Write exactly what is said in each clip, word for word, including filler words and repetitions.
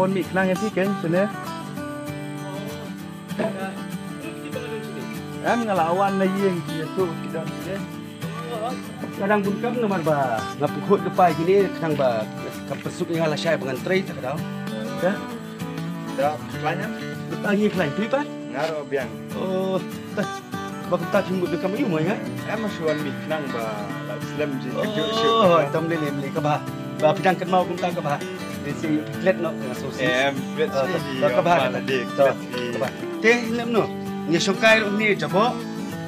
Mi khnang ïa phi ken sene. Em nga la wan na ïing ki ïa tu ki dang sene. Ka dang bun kam namar ba nga pynkhot lypa kine khnang ba ka pynsuh ïa nga lashai ba ngan trei ta ka daw. Ya. Da khlaiñ em? Ba ngi khlaiñ phi pat? Nga ruh biang. Oh. Ba kumta phi mut da kam ïa u mo ïa nga? Em, shu wan mih khnang ba la slem ji. Oh, tam lei lei lei kaba. Ba phi dang kynmaw kumta kaba. Lei shi phi klet noh ka so shi. Em, klet shi ji. Kaba. Kaba. Te lem noh. Ngi shong kai ruh ni jabo.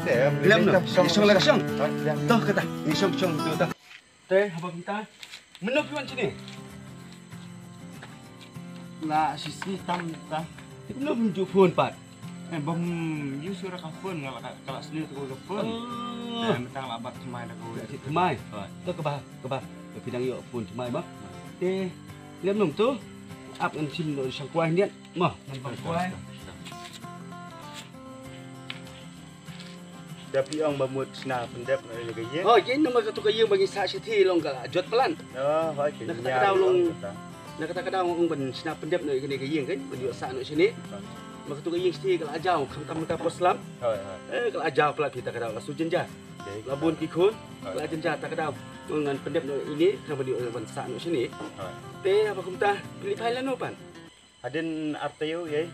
Te em, lem noh. Ngi shong la shong. To kata. Ngi shong shong tu ta. Te haba kumta. Mynno phi wan shini? La shisngi tam ta. Te kumno phim ju phone pat? Eh, bym use ïa ka phone, nga la ka, ka la sniew ta ka phone. Oh. Eh, mynta la bat thymmai da ka. Thymmai. Hooid. To kaba, kaba. Phi dang ïoh phone thymmai mo. Te lem noh to. Ap ngan shim noh shang kwai hynnin mo. Ngan bam kwai. Da phi ong ba mut shna pyndep na kane ka ïing. Oh, ïa namar katu ka ïing ba ngi sah shithi long ka la jot palat. Oh, hooid, na kata ka daw long. Na kata ka daw ong ban shna pyndep na kane ka ïing kan, ban ïoh sah noh shane. Ba katu ka ïing shithi ka la jaw, khamtam mynta por slem. Hooid, hooid. Eh, ka la jaw palat phi ta ka daw, la shu jynjar. La bun ki khun, ka la jynjar ta ka daw. Ngan pyndep na ine, khnang ban ïoh ban sah noh shane. Hooid. Te haba kumta, phi leit phai lano pat? Hadien ar taïew ïa.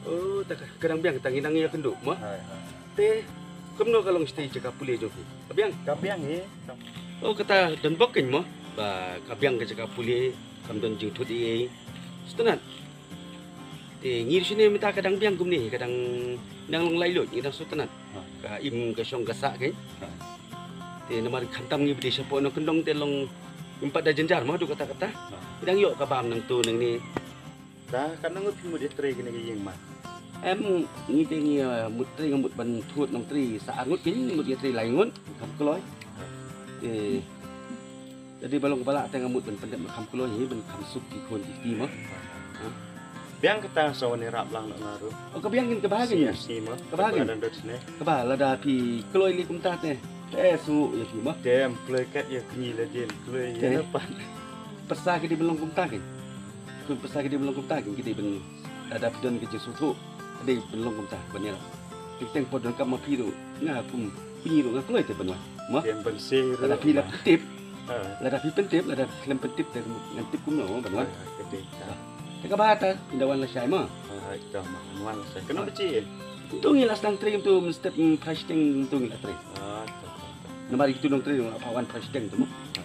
Oh, ta ka, ka dang biang, ta ngi dang ïakynduh mo. Hooid, hooid. Te kumno ka long shatei jaka pule jong phi? Ka biang? Ka biang hi. Oh, kata don bok kein mo. Ba ka biang ka jaka pule, kam don jingthut ei ei. Sngewtynnat. Te ngi ruh shane mynta ka dang biang kumne, ka dang, dang long laitluid, ngi dang sngewtynnat. Hooid. Ka im ka shong ka sah kein. Hooid. Te namar khamtam ngi bad shapoh nongkyndong te long im pat da jynjar mo, haduh katta katta. Hooid. Ngi dang ïoh ka bam nangto nangne. Te katno ngut phi mut ïatrei kane ka ïing ma? Em, ngi te ngi, eh, mut trei, nga mut ban thut nongtrei sa ar ngut, kein ngi mut ïatrei lai ngut, kham kloi. Eh, lada ba long ba lah te nga mut ban pyndep ma kham kloi hi, ban kham suk ki khun ki kti mo. Biang kata sa wan ïarap lang noh nga ruh. Oh, ka biang kein, kaba ha kein. Sngi, sngi mo. Kaba ha kein. Kaba lada phi kloi lei kumta te. Te suk ïa phi mo. Te em kloi kat ïa kñi la dien kloi ïa na pat. Pyrsa ki dei ban long kumta kein. Khun pyrsa ki dei ban long kumta kein, ki dei ban, lada phi don ka jingsngewthuh, ki dei ban long kumta ban ïarap. Teng teng por donkam ma phi ruh, nga kum phi ruh nga kloi te ban wan. Mo? Te ban seh ruh. Lada phi la pyntip. Ha. Lada phi pyntip, lada phi khlem pyntip te ngan tip kumno ban wan. Ha, ha, ka dei. Ha. Te kaba ta, ynda wan lashai mo. Ha, ha, ita ma, wan lashai. Kano ba chi? Ntu ngi la sdang trei ntu mynstep, mm, phra shiteng ntu ngi la trei. Ha, ta, ta, ta. Namar itu nongtrei ngi la phah wan phra shiteng tu mo. Ha.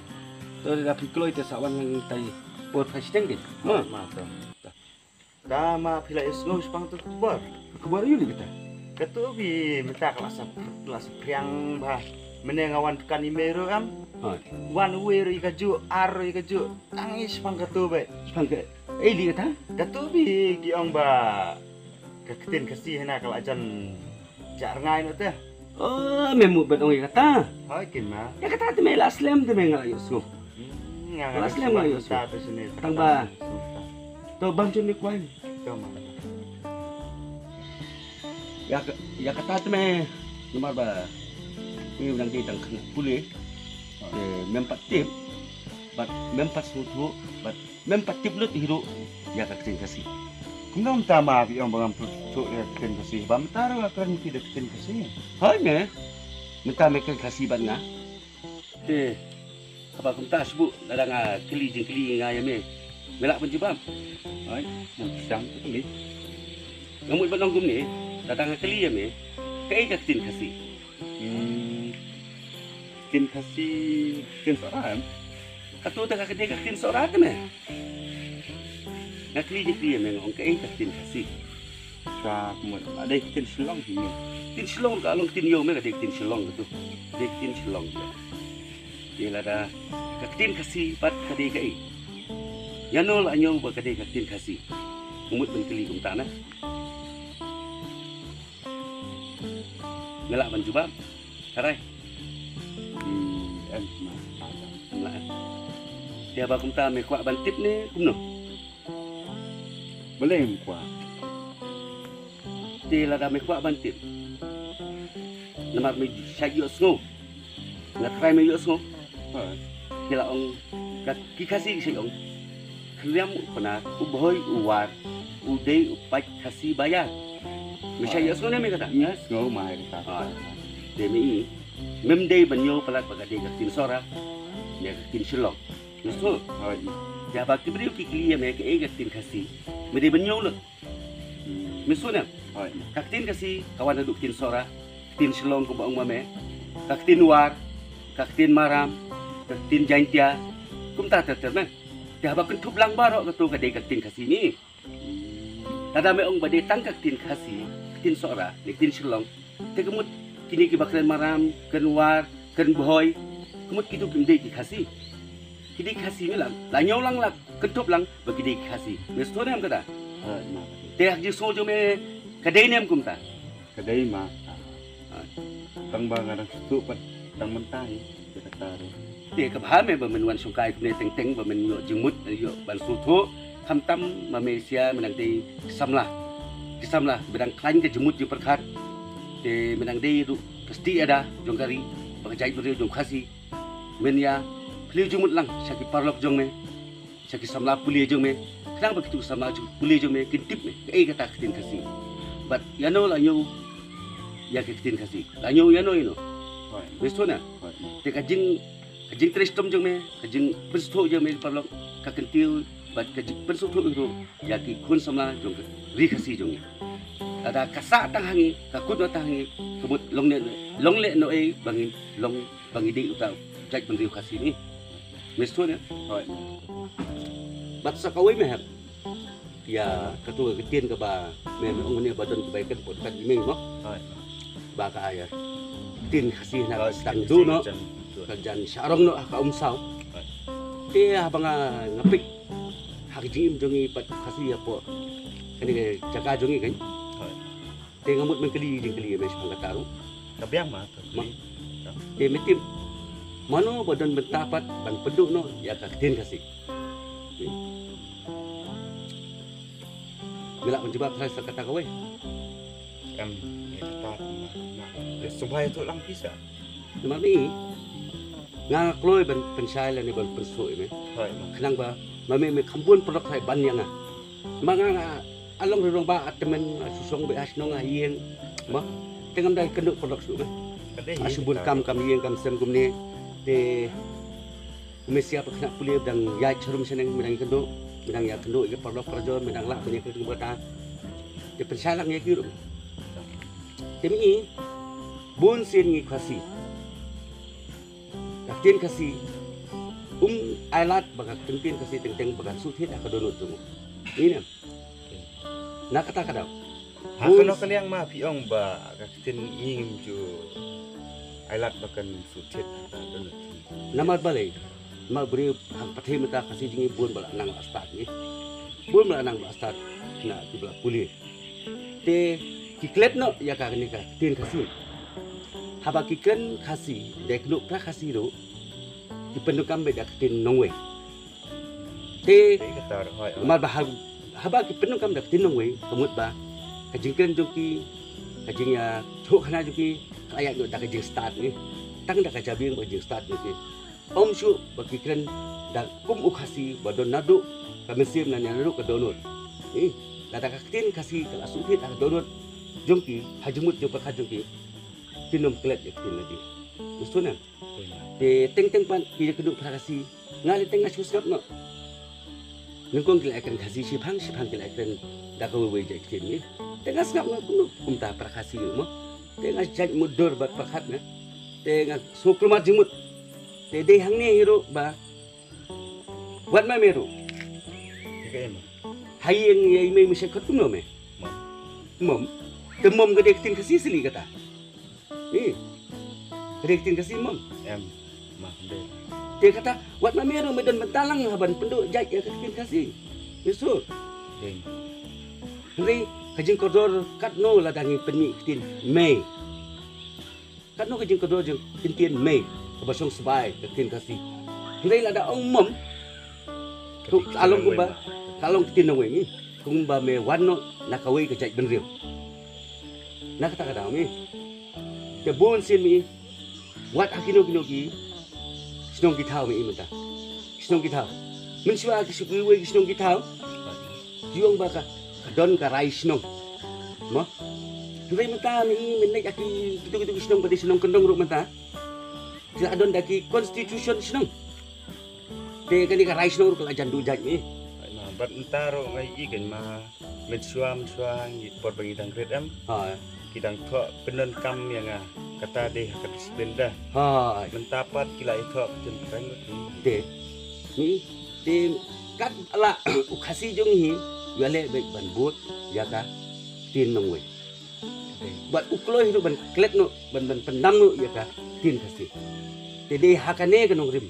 To lada phi kloi te sa wan lang tai por phra shiteng dei. Mo? Ma, to. Ta ma phi la ïohsngew shaphang tu khubor. Khubor aïu lei kata? Katu bi mynta ka la sa, la saphriang bha. Mynne nga wan dukan i mei ruh em. Hooid. Wan uwei ruh ïa kajuh, ar ruh ïa kajuh. Tang i shaphang katu beit. Shaphang kaei lei kata? Katu bi ki ong ba ka ktien Khasi hana ka la jan jah rngai noh te. Oh, me mut ban ong ïa kata. Hooid kein ma. Ïa kata te me la slem te me nga la ïohsngew. Hmm, nga la slem nga la ïohsngew. Tang ba. To bam jong me kwai. To ma. Ïa ka, ïa kata te me namar ba ngi u nang dei tang khana pule. Te mem pat tip. Bad mem pat sngewthuh bad mem pat tip lut hi ruh ïa ka ktien Khasi. Kumno mynta ma phi ong ba ngam sngewthuh ïa ka ktien Khasi? Ba mynta ruh nga kren ïa phi da ka ktien Khasi. Hooid me. Mynta me kren Khasi bad nga. Te haba kumta shu buh lada nga kylli jingkylli nga ïa me, me lah ban jubab? Hooid, ngam sngewthuh kylli. Nga mut ban ong kumne, lada nga kylli ïa me, kaei ka ktien Khasi? Hmm. Ktien Khasi, ktien Sohra em? Kato te ka dei ka ktien Sohra te me. Nga kylli jingkylli ïa me, nga ong kaei ka ktien Khasi? Ka mut, la dei ktien Shillong hi me. Ktien Shillong ka long ktien ïew me, ka dei ktien Shillong kato. Dei ktien Shillong. Te lada ka ktien Khasi pat ka dei kaei? Ïano la ñiew ba ka dei ka ktien Khasi? Nga mut ban kylli kumta na. Me lah ban jubab? Tharai. Hmm, em, ma, em lah, em. Te haba kumta me kwah ban tip ne kumno? Balei em kwah? Te lada me kwah ban tip, namar me shait ïohsngew. Nga tharai me ïohsngew. Ha. Ki la ong, ka, ki Khasi ki shait ong, Liam u Pnar, u Bhoi u War, u dei u paid Khasi ba ïar. Me shah ïohsngew ne em ïa kata? Ïohsngew ma ïa kata. Ah. Te me i, mem dei ban ïoh palat ba ka dei ka ktien Sohra ne ka ktien Shillong. Me sngewthuh? Hooid. Te haba ki briew ki kylli ïa me kaei ka ktien Khasi, me dei ban ïoh lut. Hmm. Me sngewthuh ne em? Hooid. Ka ktien Khasi ka wan naduh ktien Sohra, ktien Shillong kumba ong ma me, ka ktien War, ka ktien Maram, ka ktien Jaintia, kumta ter ter ne. Te haba kynthup lang baroh kato ka dei ka ktien Khasi ne. Hmm. Lada me ong ba dei tang ka ktien Khasi, ktien Sohra ne ktien Shillong, te ka mut kine kiba kren Maram, kren War, kren Bhoi, ka mut kito kim dei ki Khasi. Ki dei Khasi me, la, la ñiew lang, la kynthup lang ba ki dei ki Khasi. Me sngewthuh ne em kata? Hooid ma. Te ha ka jingsngew jong me ka dei ne em kumta? Ka dei ma. Ah. Tang ba nga dang sngewthuh pat tang mynta hi. Te ka bha me ba men wan shongkai kumne teng teng ba men ïoh jingmut, ïoh ban sngewthuh. Khamtam ma me sha me dang dei ki samla. Ki samla ba dang khlaiñ ka jingmut jingpyrkhat. Te me dang dei ruh ka stieh ïada jong ka ri bad ka jaitbynriew jong Khasi. Men ïa phylliew jingmut lang sha ki paralok jong me, sha ki samla pule jong me, khnang ba kito ki samla pule jong me kin tip me kaei kata ka ktien Khasi. Bad ïano la ñiew ïa ka ktien Khasi, la ñiew ïano ïano. Hooid. Me sngewthuh ne? Hooid. Te ka jing, ka jingtrei shitom jong me, ka jingpynsngewthuh jong me paralok, ka kyntiew bad ka jingpynsngewthuh ruh ïa ki khun samla jong ka ri Khasi jong ngi. Lada ka sah tang ha ngi, ka kut noh tang ha ngi, ka mut long ne, long leh noh ei ba ngi long, ba ngi dei uta u jaitbynriew Khasi ne. Me sngewthuh ne? Hooid. Bad sa kawei me hap ïa kato ka ktien kaba me, me ong ne ba don kiba ïakynduh kat i mei mo. Hooid. Ba ka ïa ktien Khasi na ka, hooid, sdang ktien duh noh, ktien jan, ka jan sharong noh ha ka Umsaw. Hooid. Te haba nga, nga peit ha ka jingim jong ngi pat Khasi hapoh kane ka jaka jong ngi kan. Hooid. Te nga mut men kylli jingkylli ïa me shaphang kata ruh. Ka biang ma, ka biang. Te me tip mano ba don bynta pat ban pynduh noh ïa ka ktien Khasi? Me lah ban jubab sa kata kawei. Em, ïa kata ma, ma. Ïa sngewbha ïathuh lang phi sa. Namar me, nga kloi ban pynshai lane ban pynsngewthuh ïa me. Hooid ma. Khnang ba ma me, me kham bun paralok sa ban ïa nga. Ma nga, nga, a long ruh long ba, a tymmen, a shu shong beit ha shnong ha ïing. Mo, te ngam da ïakynduh paralok shuh me. Ka dei hi, a shu bun kata kam, kam ïing kam sem kumne. Te me sha pat khynnah pule ba dang ïaid sharum shaneng, me dang ïakynduh, me dang ïakynduh ïa ki paralok parajor, me dang lah ban ïakynduh bad kata. Te pynshai lang ïa ki ruh. Te me i, bun sien ngi Khasi, ka ktien Khasi um ailad ba ka ktien Khasi teng teng ba kan shu thied ha ka dohnud jong u. Ngi ne em? Na kata ka daw. Ha kano ka liang ma phi ong ba ka ktien ngi ngim ju ailad ba kan shu thied ha ka dohnud? Namar balei? Namar briew ha ka pyrthei mynta Khasi jong ngi bun ba la nang la stad ngi. Bun ba la nang ba la stad na kiba la pule. Te ki klet noh ïa kane ka ktien Khasi. Haba ki kren Khasi, da kynduh phra Khasi ruh, ki pyndonkam beit da ka ktien nongwei. Te namar ba ha, haba ki pyndonkam da ka ktien nongwei, ka mut ba ka jingkren jong ki, ka jingïathuhkhana jong ki, ka la ïaid noh da ka jingstad ngi. Tang da ka jabieng bad ka jingstad jong ki. Ym shuh ba ki kren da kum u Khasi ba don naduh ka mynsiem lane naduh ka dohnud. Ngi, lada ka ktien Khasi ka la shu thied ha ka dohnud jong ki, ha jingmut jingpyrkhat jong ki, kin ym klet ïa ka ktien lagi. Te teng teng pat ki ïakynduh phra Khasi, nga lei teng nga shu sngap noh. Nyngkong ki la ïakren Khasi shiphang, shiphang ki la ïakren da kawei wei jait ktien ngi. Te nga sngap noh kumno kumta phra Khasi mo. Te nga jait mutdur bad pyrkhat nga. Te nga sngewkulmar jingmut. Te dei hangne hi ruh ba wat ma me ruh. Ha ïing ïa i mei me shet khot kumno me? Mom. Mom. Te mom ka dei ka ktien Khasi sili kata. Ni. Ka dei ka ktien Khasi mom. Em. Ma, em. Te kata wat ma me ruh me don bynta lang ha ban pynduh jait ïa ka ktien Khasi. Ni shu. Hynrei ka jingkordor katno lada ngi pynmih ka ktien mei. Katno ka jingkordor jong ka ktien mei kaba shong sbai ka ktien Khasi. Hynrei lada ong mom, ka long kumba, ka long ka ktien nongwei ngi. Kumba me wan noh na kawei ka jaitbynriew. Na kata ka daw me. Te bun sien me, wat ha kino kino ki shnong ki thaw me i mynta. Shnong ki thaw. Mynshuwa ki shu, kiwei ki shnong ki thaw, ki ong ba ka, ka don ka rai shnong. Mo? Hynrei mynta me i, mynne ïa ki, kito, kito ki shnong ba dei shnong kyndong ruh mynta, ki la don da ki constitution shnong. Te kane ka rai shnong ruh ka la jan duh jait me i. Ai ma, bad mynta ruh nga i kan ma, mynshuwa, mynshuwa ngi por ba ngi dang rit em. Ha. Ki dang thoh pyndonkam ïa nga. Kata dei ha ka disiplin da. Ha. Mynta pat ki la ïathoh ka ktien phareng ruh. Te, me i, te kat la u Khasi jong ngi, ïa leh beit ban bud ïa ka ktien nongwei. Bad u kloi hi ruh ban klet noh, ban, ban pyndam noh ïa ka ktien Khasi. Te dei ha kane ka nongrim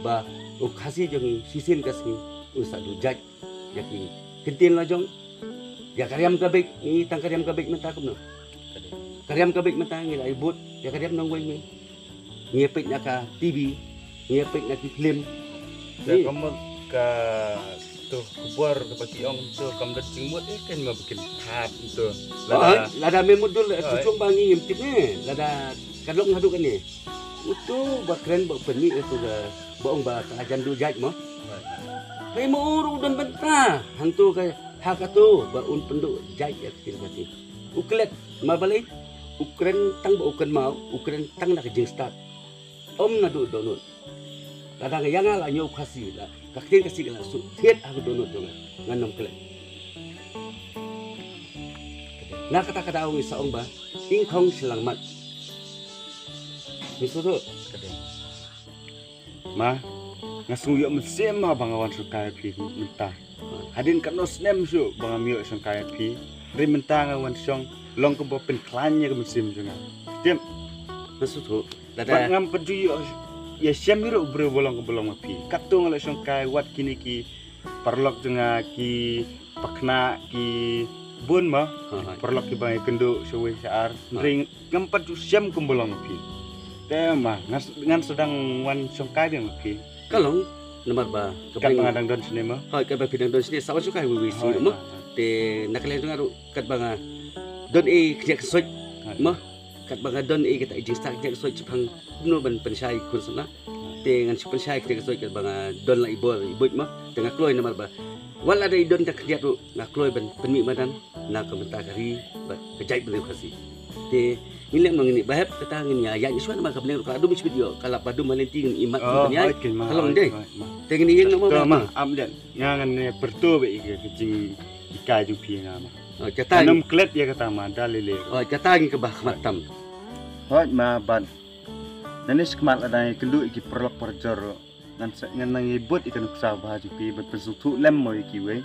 ba u Khasi jong ngi shisien ka sngi un sa duh jait ïa ki ktien la jong. Ïa ka riam ka beit, ngi tang ka riam ka beit mynta kumno? Ka riam ka beit mynta ngi la ïa bud ïa ka riam nongwei ngi. Ngi ïa peit na ka T V, ngi ïa peit na ki film. Te ka mut ka tu khubor kaba ki ong tu kam da jingmut eh kan ma bikin thap tu. Lada, lada me mut dul tu chung ba ngi ngim tip ne. Lada ka long haduh kane. Utu ba kren ba pynmih utu ba, ba ong ba ka jan duh jait mo. Hei mo uru don bynta. Hangtu ka ha katu ba un pynduh jait ïa ka ktien Khasi. U klet ma balei? U kren tang ba u kynmaw, u kren tang na ka jingstad. Ym naduh dohnud. Lada nga ïa nga la ñiew Khasi la, ka ktien Khasi ka la shu thied ha ka dohnud jong nga, ngan ym klet. Na kata ka daw ngi sa ong ba, ing khong shlang mat. Ngi shu tu. Ma, nga sngew ïoh mynsiem ha ba nga wan shongkai ïa phi mynta. Hadien katno snem shuh ba ngam ïoh shongkai ïa phi. Hynrei mynta nga wan shong long kumba pynkhlaiñ ïa ka mynsiem jong nga. Tip. Nga sngewthuh. Lada. Bad ngam pat ju ïoh ïa shem ïa u briew ba long kumba long ma phi. Katto nga la shongkai wat kine ki paralok jong nga, ki pakna, ki bun ma. Ha, ha. Paralok kiba ngi kynduh shawei sha ar. Ha. Hynrei ngam pat ju shem kumba long ma phi. Te ma, ngan, ngan sdang wan shongkai biang ma phi. Ka long, namar ba, ka katba nga dang don shane ma. Hooid, katba phi dang don shane, sa wan shongkai wei wei sien ma. Hooid, hooid. Te na ka liang jong nga ruh, katba nga don ei khyndiat kynsoit. Hooid. Ma, katba nga don ei kata i jingstad khyndiat kynsoit shaphang kumno ban pynshai khun samla. Hooid. Te ngan shu pynshai khyndiat kynsoit katba nga don la i bor i buit ma. Te nga kloi namar ba wat la da i don tang khyndiat ruh nga kloi ban pynmih madan na ka bynta ka ri bad ka jaitbynriew Khasi. Te ngin leh ma ngin ïa ba hep kata ngin ïa ïaid shuwa namar ka bneng ruh ka la dum shi bit ïoh, ka la ba dum ha lynti ngin ïa mat ban ïaid. Ka long dei. Te ngin ïa ïeng noh ma. Ap dei. Nga ngan ïa pyrto ba ïa ka jinghikai jong phi nga ma. Kata ngin ym klet ïa kata ma da lei lei. Kata ngin kaba khmat tam. Hooid ma ban. Nangne shakhmat lada ngi kynduh ïa ki paralok parajor ruh. Ngan sa, ngan nang ïa bud ïa ka nuksa ba ha jong phi ban pynsngewthuh lem mo ïa kiwei.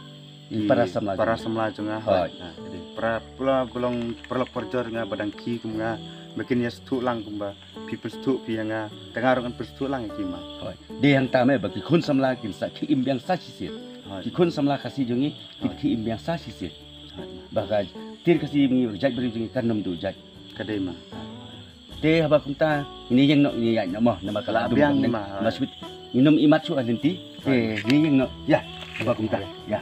Ki para samla jong nga. Para samla jong nga. Hooid. Ha, dei. Para, para ba long paralok parajor nga ba dang khie kum nga. Ba kin ïa sngewthuh lang kumba phi pynsngewthuh phi ïa nga. Te nga ruh ngan pynsngewthuh lang ïa ki ma. Hooid. Dei hangta me ba ki khun samla kin sa khie im biang sa shisien. Hooid. Ki khun samla Khasi jong ngi kin khie im biang sa shisien. Hooid. Ba ka ktien Khasi jong ngi, ba ka jaitbynriew jong ngi kan ym duh jait. Ka dei ma. Te haba kumta, ngin ïeng noh, ngin ïaid noh mo, namar ka la dum biang ma. Ngin ym ïa mat shuh ha lynti. Te ngin ïeng noh, ïa, haba kumta, ïa.